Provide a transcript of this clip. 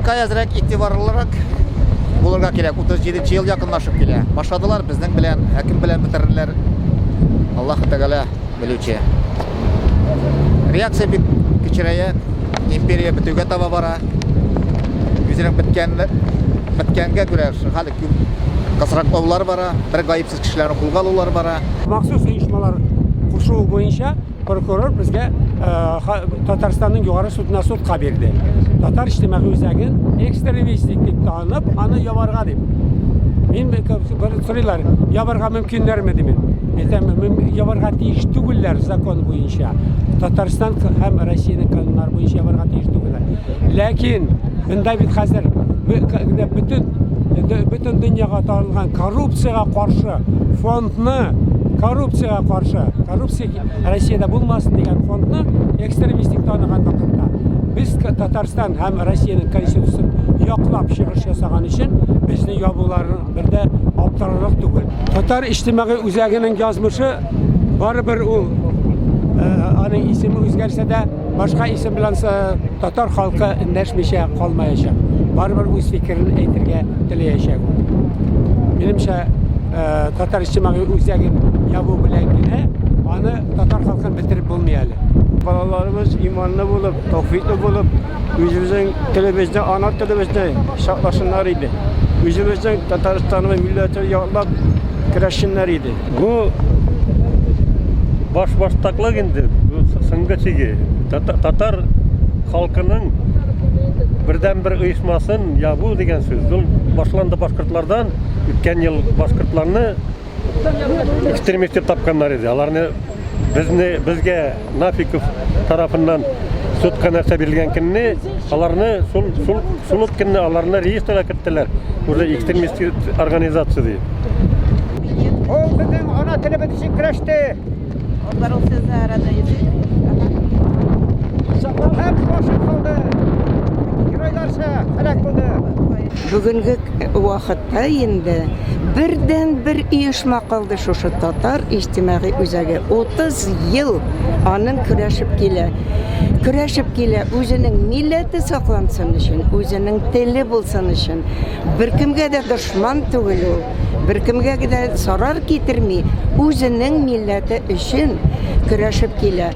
Халыкка әзрәк игътибарлырак булырга кирәк. 37 нче ел якынлашып килә. Башладылар безнең белән, ә кем белән бетерерләр? Аллаһы Тәгалә белүче. Реакция бик кечерәя, империя бетүгә таба бара. Үзенең беткән беткәнгә күрә хәле күп кысрыклаулар бара, бер гаепсез кешеләрне кулга алулар бара. Махсус оешмалар кушуы буенча прокурор безгә Татарстанның югары судына судка бирде. Татар иҗтимагый үзәген экстремистик дип танып, аны ябарга дип. Мин сорыйлар, ябарга мөмкиннәрме димен. Әйтәм, ябарга тиеш түгелләр закон буенча. Татарстан һәм Россиянең кануннары буенча ябарга тиеш түгелләр. Ләкин монда бит хәзер бөтен бөтен дөньяга таралган коррупциягә каршы фондны коррупциягә каршы коррупция Россиядә булмасын дигән фондны экстремистик таныган вакытта без Татарстан һәм Россиянең конституциясен яклап чыгыш ясаган өчен безне ябуларын бер дә аптырарлык түгел. Татар иҗтимагый үзәгенең язмышы барыбер ул э, аның исеме үзгәрсә дә башка исем белән татар халкы эндәшмичә калмаячак. Барыбер үз фикерен әйтергә теләячәк ул. Минемчә, Э, татар иҗтимагый үзәген ябу белән генә аны татар халкын бетереп булмый әле. Балаларыбыз иманлы булып, тәүфиклы булып, үзебезнең телебезне, ана телебезне сакласыннар иде. Үзебезнең Татарстаныбыз милләтен яклап көрәшсеннәр иде. Бу башбаштаклык инде, бу соңгы чиге. Татар халкының бердәнбер оешмасын ябу дигән сүз. Ул башланды башкортлардан. Үткән ел башкортларны экстремист дип тапканнар иде. Аларны безне безгә Нафиков тарафыннан судка нәрсә бирелгән көнне аларны шул шул шул ук көнне аларны реестрга керттеләр. Уже экстремистик организация дип. Ул безнең ана телебез өчен көрәште. Он боролся за родной язык. Һәм башын салды. Геройларча һәлак булды. Бүгенге вакытта инде бердән-бер оешма калды шушы татар иҗтимагый үзәге. 30 ел аның көрәшеп килә. Көрәшеп килә үзенең милләте саклансын өчен, үзенең теле булсын өчен. Беркемгә дә дошман түгел ул, беркемгә дә зарар китерми, үзенең милләте өчен көрәшеп килә.